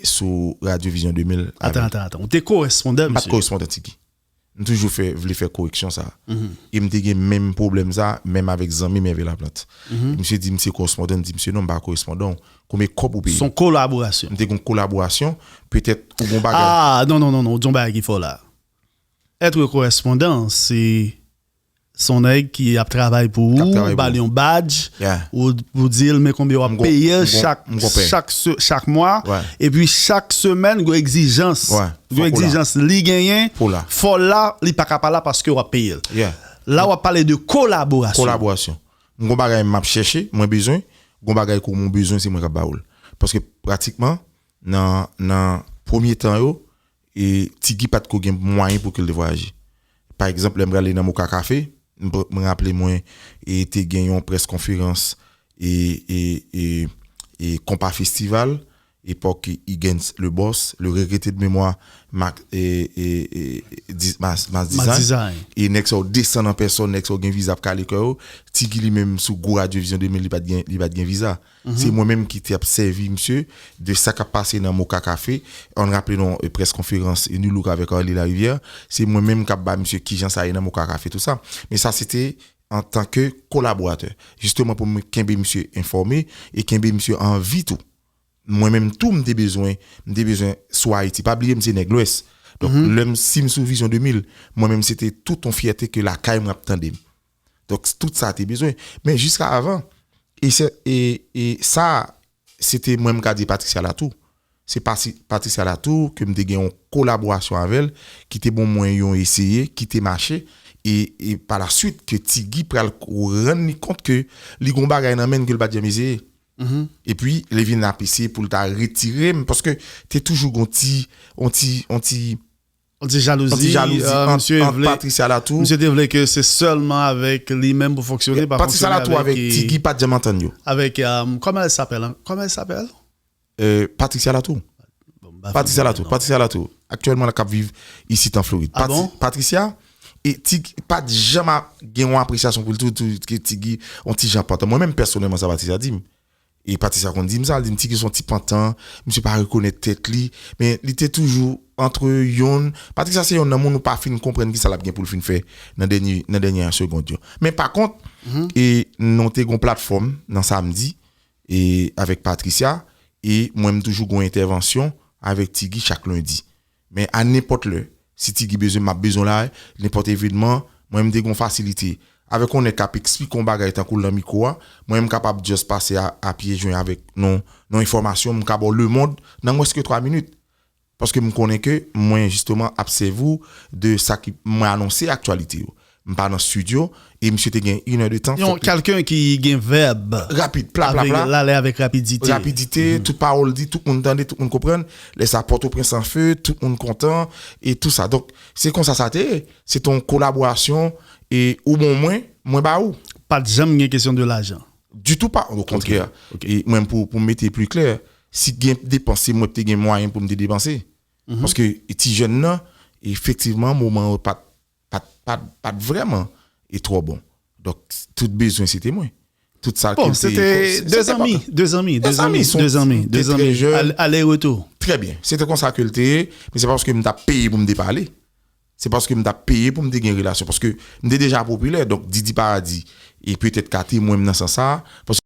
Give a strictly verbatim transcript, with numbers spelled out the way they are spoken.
sou Radyo Vizyon de mil. Atan, atan, atan. Ou te korespondan, misye? M pa t korespondan Tiki. M toujou fè, vle fè koreksyon sa. E m te gen menm pwoblèm sa, menm avèk zanmi m Hervé Laplante. Misye di m se korespondan, m di misye non, m pa korespondan. Konbyen kòb ou peye? Se yon kolaborasyon. M te gen yon kolaborasyon, petèt ou gen yon bagay. Ah, non, non, non, non, ou di yon bagay ki fò la. Être correspondant, se se yon nèg ki ap travay pou ou, ou ba l yon badge, ou, ou di l men konbyen w ap peye l chak, chak, chak mwa, epi chak semèn, gen egzijans, gen egzijans li genyen, fò l la, li pa ka pa la paske w ap peye l. La, w ap pale de kolaborasyon. Kolaborasyon. M gon bagay m ap chèche, mwen bezwen, gon bagay ke mwen bezwen, se mwen k ap ba ou l. Paske pratikman, nan, nan premye tan yo, e Tiki pa t ko gen mwayen pou ke l te vwayaje. Pa egzanp, lè m prale nan Moka Café, m, mwen raple mwen, e te gen yon près konferans e, e, e, e Konpa Festival, epòk Higgins le Boss, le regretté de mémoire, Max, e, e, e, Dis-, Mas, Mas Design. E nèg sa yo desann an pèsòn, nèg sa yo gen viza ap kale kò yo. Tiki li menm sou gwo Radyo Vizyon de mil, li pa t gen, li pa t gen viza. Se mwen menm ki te ap sèvi misye de sa k ap pase nan Moka Café. Ann raple nou, e, près konferans, e, Nu Look avèk Arly Larivière. Se mwen menm k ap ba misye kijan sa ye nan Moka Café, tou sa. Men sa se te antanke kolaboratè. Jisteman pou mwen kenbe misye enfòme e kenbe misye anvi tou. Mwen menm tou, m te bezwen, m te bezwen sou Ayiti. Pa bliye m se nèg Lwès. Donk, lè m, si m sou Vizyon de mil, mwen menm se te tout yon fyète ke lakay mwen ap tande m. Donk, tout sa te bezwen. Men jiska avan, e se, e, e sa, se te mwen m ka di Patricia Latour. Se Pasi-, Patricia Latour ke m te gen yon kolaborasyon avè l, ki te ban mwen yon eseye, ki te mache, e, e pa la swit ke Tigi pral rann li kont ke li gon bagay nan men l ke l pa t janm eseye. Epi, li vin ap eseye pou l ta retire m, paske te toujou gon ti, on ti, on ti, On ti jalouzi, on ti jalouzi euh, ant, misye ant vle, Patricia Latour. Misye te vle ke se sèlman avèk li menm pou fonksyone, pa Patricia fonksyone Latour avèk avèk ki, Tigi pa t janm antann yo. Avèk, euh, comment elle s'appelle, hein? Comment elle s'appelle? Euh, Patricia Latour. Bon, m pa Patricia fini, Latour, non. Patricia Latour. Aktyèlman, l ap viv isit an Florid. Ah Pati-, bon? Patricia, e Tigi pa t janm ap gen yon apresyasyon pou l tou, tou, ke Tigi, on ti jan pantan. Mwen menm, pèsonèlman, sa Patricia di m. E Patricia konn di m sa, li di m Tiki se yon ti pantan, misye pa rekonèt tèt li, men li te toujou antre yonn. Patricia se yonn nan moun ou pa fin konprann kisa l ap gen pou l fin fè nan dènye, nan dènye segond yo. Men pa kont, e nou te gon platfòm nan samdi, e avèk Patricia, e mwen m toujou gon entèvansyon avèk Tigi chak lendi. Men a nenpòt lè, si Tigi bezwen m, m ap bezwen w la, nenpòt evenman, mwen menm m te gon fasilite. Avèk yon nèg k ap eksplike yon bagay tankou l nan mikwo a, mwen menm m kapab just pase a, a pye jwen avèk non, non enfòmasyon, m ka ba w lemonn nan mwens ke twa minit. Paske m konnen ke mwen, jisteman, ap sèvi w de sa ki mwen anonse aktyalite yo. M pa nan studio, e misye te gen inèdtan. Yon kèlken ki gen vèb rapid, pla, pla, avèk pla. L ale avèk rapidite. Rapidite, tout pawòl di, tout moun tande, tout moun konprann. Lè sa, Pòtoprens an fe, tout moun kontan, e tou sa. Donk, se konsa sa te ye. Se te yon kolaborasyon, e ou ban mwen, mwen ba ou. Pa t janm gen kesyon de lajan? Ditou pa, okontrè. Ok, ok. E mwen, pou, pou m mete pli klè, si gen depans, se mwen ki te gen mwayen pou m te depanse. Paske ti jèn nan, efektivman, moman yo pa t pa t, pa t, pa t vrèman e twò bon. Donk, tout bezwen se te mwen. Tout sa ke l te ye, se te de zanmi, de zanmi, de zanmi, de zanmi, de zanmi, ale, ale retou. Trè byen. Se te konsa ke l te ye, men se pa paske m t ap peye pou m te pale. Se paske m t ap peye pou m te gen relasyon. Paske m te deja popilè, donk Didi Paradis, e petèt ka temwen m nan sans sa, paske